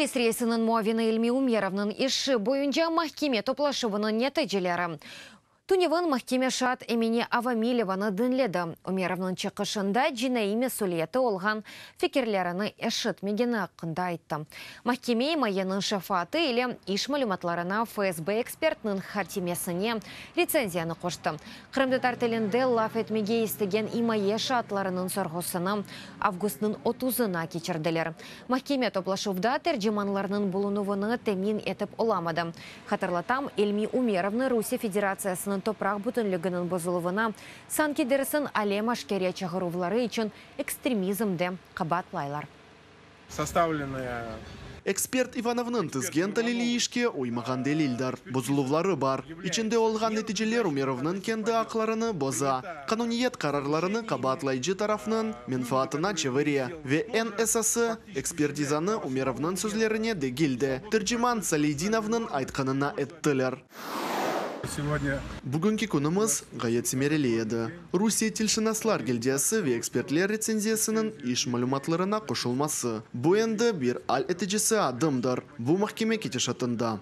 Meclis reisiniñ muavini İlmi Umerovnıñ işi boyunca mahkeme toplaşuvınıñ neticeleri. Tünevin mahkeme şaat Emine Avamilevanı diñledi. Umerovnıñ çıqışında cinaiy mesüliyeti olğan fikirlerini eşitmegeni aqqında ayttı. Mahkeme imayeniñ şefaatı ile iş malümatlarına FSB ekspertiniñ hatimesine retsenziyanı qoştı. Qırımtatar tilinde laf etmege istegen imaye şaatlarınıñ sorğusını avgustnıñ otuzına keçirdiler. Mahkeme toplaşuvda tercimanlarnıñ bulunuvını temin etip olamadı. Hatırlatam, İlmi Umerovnı Rusiye Federatsiyasınıñ topraq bütünliginiñ bozuluvına, sanki dersiñ alem aşkere çağıruvları içün ekstremizmde qabaatlaylar. Sostavlennaya. Ekspert İvanovnıñ tizgen talili işke uymağan delildir. Bozuluvları bar. İçinde olğan neticeler Umerovnıñ kendi aqlarını boza, qanuniyet qararlarını qabaatlayıcı tarafnıñ menfaatına çevire ve eñ esası, ekspertizanı Umerovnıñ sözlerine degil de, terciman Saleydinovnıñ aytqanına ettiler. Bugünki künümiz ğayet semereli edi. Rusiye tilşınaslar gildiyası ve ekspertler retsenziyasınıñ iş malümatlarına qoşulması, bu endi bir al eticisi adımdır bu mahkeme ketişatında.